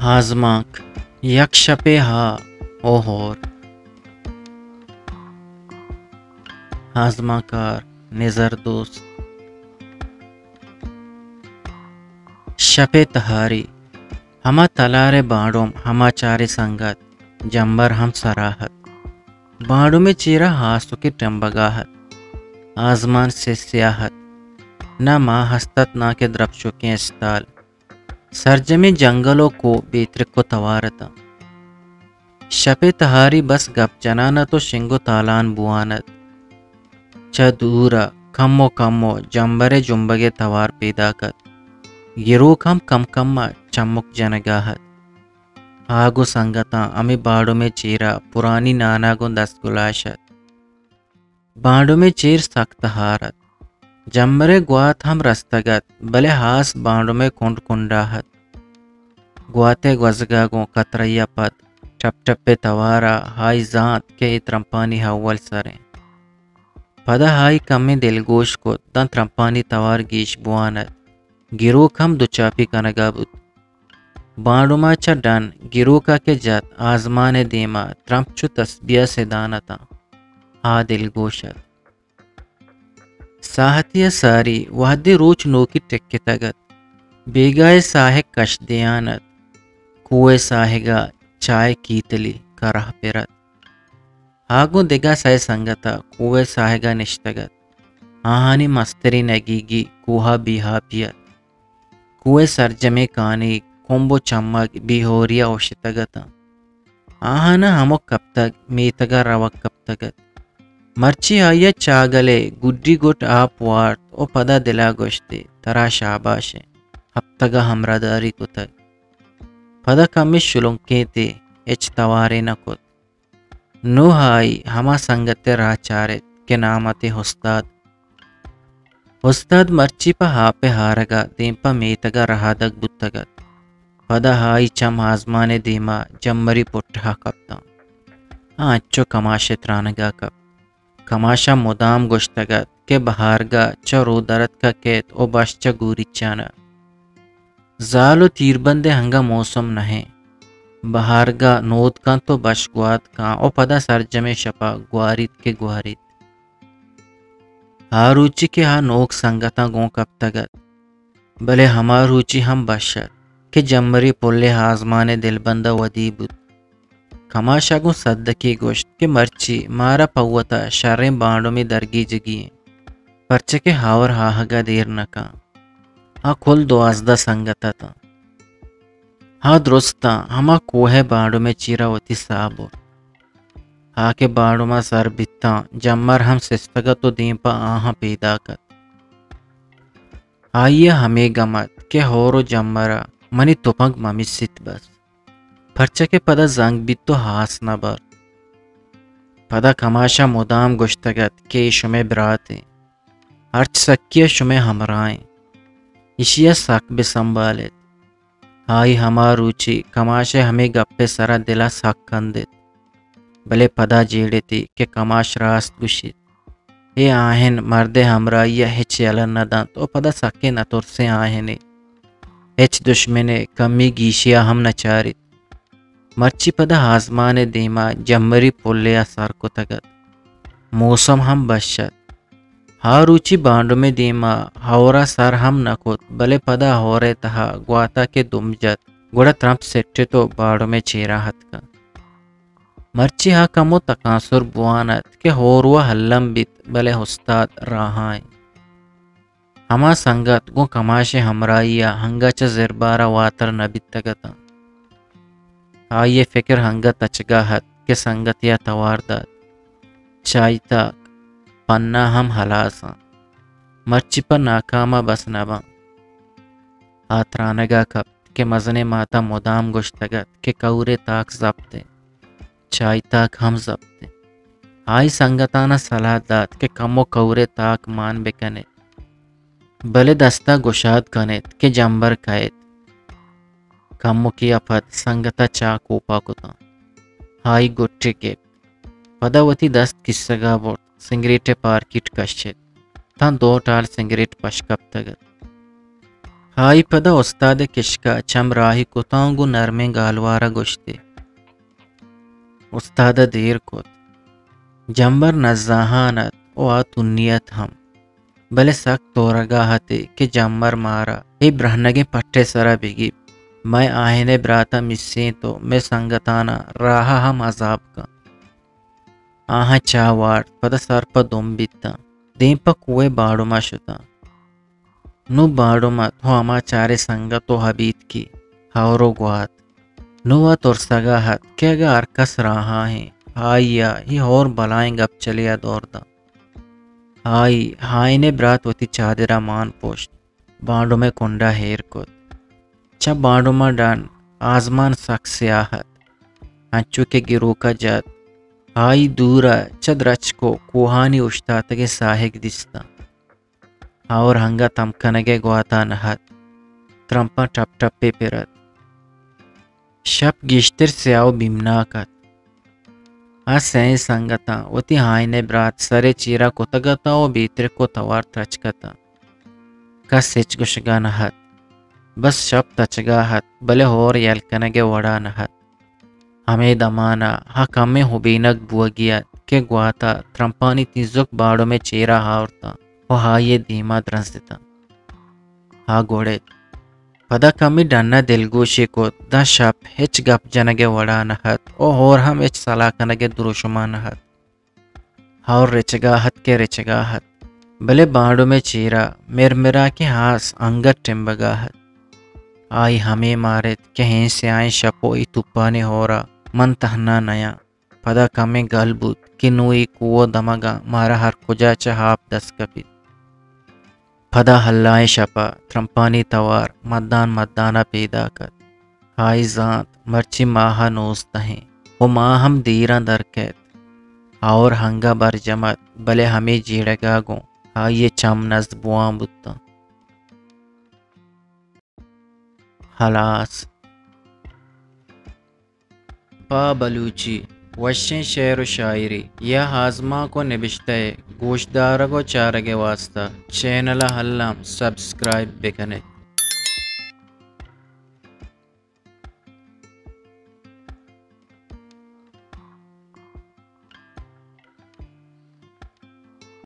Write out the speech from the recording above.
آزمانک، یک شپے ہا او ہور۔ آزمانکار نظر دوست۔ شپے تہاری، ہما تلارے بانڈوم، ہما چارے سنگت، جمبر ہم سرا ات۔ بانڈومے چیرا ہاسکے ٹمبگا ات۔ آزمان سے سیاہ ات۔ نہ ماہ ہست ات، نہ کہ درپچوکیں استال۔ سرجمیں جنگل و کوہ بے ترک و توار اتاں۔ شپے تہاری بس گپ جنان ات و شنگ و تالان بوان ات۔ چہ دورا کمو کمو جمبرے جمبگے توار پیداک ات۔ گروک ہم کم کم ء چمک جنگا ات۔ آ گوں سنگتاں ہمے باڑمے چیرا پرانی نانا گوں دست گلاش ات۔ بانڈمے چیر سک تہار ات۔ جمبرے گوات ہم رستگ ات، بلے ہاس بانڈمے کنڈ کنڈا ات۔ گواتے گوزگا گوں کتریا پد ٹپ ٹپے توارا ہائی زانت کہ اے ترمپانی اول سریں۔ پدا ہائی کمیں دلگوش کت، داں ترمپانی توار گیش بوان ات۔ گروک ہم دوچاپی کنگا بوت۔ بانڈما چہ ڈن گروکا کہ جت، آزمان ء دیما ترمپ چو تسبیہ سدان اتاں۔ آ دلگوش ات۔ ساہتی ء ساری وہدے روچ نوکی ٹکتگ ات۔ بیگاہ ء ساہگ کش دیان ات۔ کوہ ء ساہگا چائے کیتلی کرہ پر ات۔ آ گوں دگہ سئے سنگت ء کوہ ء ساہگ ء نشتگ ات۔ آہانی مستریں نگیگی کوہ ء بیہاپی ات۔ کوہ ء سرجمیں کانیگ، کمب و چمگ بے ہوری ء اوشتگ اتاں۔ آہاناں ہمک کپتگ، میتگ ء روگ کپتگ ات۔ مرچی آئی ء چاگلے گڈی گٹ آپ وارت و پدا دل ء گوشت ئے، ترا شاباش انت، ہپتگ ء ہمراہداری کتگ۔ پدا کمے شلنکینت ئے، ہچ توارے نہ کت۔ نوں آئی ہما سنگت ء راہ چارت کہ نام ات ئے استاد۔ استاد مرچی پہ آپ ء ہارگ ء دیم پہ میتگ ء رہادگ بوتگ ات۔ پدا آئی چم آزمان ء دیما جمبری پٹہ ء کپتاں۔ آ انچو کماش ء ترانگ ء کپت۔ کماش ء مدام گوشتگ ات کہ بہارگاہ چہ رودرتک ء کیت و بش چہ گوریچان ء۔ زال و تیربند ء انگہ موسم نہ انت۔ بہارگاہ نود کنت و بش گوات کن و پدا سرجمیں شپ ء گواریت کہ گواریت۔ آ روچی کہ آ نوک سنگتاں گوں کپتگ ات، بلے ہما روچی ہم بش ات کہ جمبری پلے آزمان ء دلبند ء ودی بوت۔ کماش ء گوں سدکی گوشت کہ مرچی مارا پہ وتا شریں بانڈمے درگیجگی انت، پرچہ کہ ہاور آہگ ء دیر نہ کن۔ آ کل دوازدہ سنگت اتاں۔ آ درستاں ہما کوہ ء بانڈم ء چیرا وتی ساہ برت۔ آ کہ بانڈم ء سر بیتاں، جمبر ہم سستگ ات و دیم پہ آہاں پیداک ات۔ آئی ء ہمے گم ات کہ ہور و جمبر ء منی تپنگ مہ میسیت بس، پرچا کہ پدا زنگ بیت و ہاس نہ برت۔ پدا کماش ء مدام گوشتگ ات کہ اے شمئے برات انت، ہرچ سکی ء شمئے ہمراہ انت، ایشی ء سک بہ سنبھال ایت۔ آئی ہما روچی کماش ء ہمے گپ ء سرا دل ء سک کندت، بلے پدا جیڑتی کہ کماش راست گوشیت۔ اے آہن مرد ء ہمراہی ء ہچ یلہ نہ دنت و پدا سکیں نترسیں آہنے۔ ہچ دشمن ء کمی گیشی ء ہم نہ چاریت۔ مرچی پدا آزمان ء دیما جمبری پلے ء سر کتگ ات۔ موسم ہم بش ات۔ ہا روچی بانڈم ء دیما ہور ء سر ہم نہ کت، بلے پدا ہور ء تہا گوات ء کہ دم جت، گڑا ترمپ سٹت و بانڈم ء چیرا اتک۔ مرچی ہا کمو تکانسر بوان ات کہ ہور و الم بیت، بلے استاد راہا انت۔ ہما سنگت گوں کماش ء ہمراہی ء انگہ چہ زربار ء واتر نہ بیتگ اتاں۔ آئی ء فکر انگہ تچگا ات کہ سنگتے ء توار دات۔ چائی تاک پنا ہم ہلاس انت۔ مرچی پہ ناکام ء بس نہ باں۔ آ ترانگ ء کپت کہ مزنیں مات ء مدام گوشتگ ات کہ کئور ء تاک زپت انت۔ چائی تاک ہم زپت انت۔ آئی سنگتاں ء سلاہ دات کہ کمو کئور ء تاک مان بہ کن ایت، بلے دست ء گشاد کن ایت کہ جمبر کئیت۔ کمکے ء پد سنگت ء چاہ کوپا کتاں۔ آئی گٹے گپت۔ پدا وتی دست کیسگ ء برت، سنگریٹ ء پارکیٹ کشت۔ تاں دو ٹال سنگریٹ پش کپتگ ات۔ آئی پدا استاد ءِ کشک ءَ چم راہی کتاں گوں نرمیں گالوار ءَ گوشت ئے، استاد ءَ دیر کت۔ جمبر نزاہان ات ءُ آ تنی ات ہم، بلے سک تورگ ءَ ات ئے کہ جمبر مارا اے برہنگیں پٹ ءِ سرا بگیپت۔ مئے آہین ءِ برات ءَ مسینت ءُ مئے سنگتاناں راہ ءَ ہم عذاب کنت۔ آہاں چاہ وارت، پدا سر پہ دم بیتاں، دیم پہ کوہ ءِ بانڈم ءَ شتاں۔ نوں بانڈم ءَ تو ہما چاریں سنگت ءُ ابیتکی ہئور ءُ گوات۔ نوں آ ترسگ ءَ ات کہ اگاں ہرکس راہ ءَ ایں، آئی ءَ اے ہئور بلاہیں گپچلے ءَ دور دنت۔ آئی ءِ ہائین ءِ برات وتی چادر ءَ مان پشت، بانڈم ءِ کنڈ ءَ ایر کت۔ چہ بانڈم ءَ ڈن آزمان سک سیاہ ات، انچو کہ گروک ءَ جت۔ آئی ءَ دور ءَ چہ درچک ءُ کوہانی اوشتاتگیں ساہگ دیستاں۔ ہئور انگت تم کنگ ءِ گوات ءَ نہ ات، ترمپاں ٹپ ٹپے پر ات۔ شپ گیشتر سیاہ ءُ بیمناک ات۔ آ سئیں سنگتاں وتی ہائین ءِ برات سر ءِ چیرا کتگ اتاں ءُ بے ترک ءُ توار ترچک اتاں۔ کس ہچ گوشگ ءَ نہ ات۔ بس شپ تچگ ءَ ات، بلے ہئور یل کنگ ءِ وڑ ءَ نہ ات۔ ہمے دمان ءَ آ کمیں ہبینگ بوگی ات کہ گوات ءَ ترمپانی تینزک بانڈم ءِ چیرا آورتاں ءُ آئی ءِ دیم ءَ درنزتاں۔ آ گڑت۔ پدا کمے ڈن ءَ دلگوشی کت، داں شپ ہچ گپ جنگ ءِ وڑ ءَ نہ ات ءُ ہئور ہم ہچ سلاہ کنگ ءِ دروشم ءَ نہ ات۔ ہئور رچگ ءَ ات کہ رچگ ءَ ات، بلے بانڈم ءِ چیرا مرمراکیں آس انگت ٹمبگ ءَ ات۔ آئی ءَ ہمے مارت کہ اے سیاہیں شپ ءُ اے توپانیں ہئور ءَ من تہنا نیاں۔ پدا کمے گل بوت کہ نوں اے کوہ ءِ دمگاں مارا ہر کجا چہ آپ دست کپیت۔ پدا ہلاہیں شپ ءَ ترمپانی توار مدان مدان ءَ پیداک ات۔ آئی زانت مرچی ماہ ءَ نوزدہ ایں ءُ ماہ ہم دیراں در کئیت۔ ہئور انگہ برجم ات، بلے ہمے جیڑگ ءَ گوں آئی ءِ چم نز بوان بوتاں۔ ہلاس۔ پہ بلوچی وشیں شعر ءُ شاعری یا آزمانک ءُ نبشتہ ءِ گوشدارگ ءُ چارگ ءِ واستہ چینل ءَ الم سبسکرائب بہ کن ات۔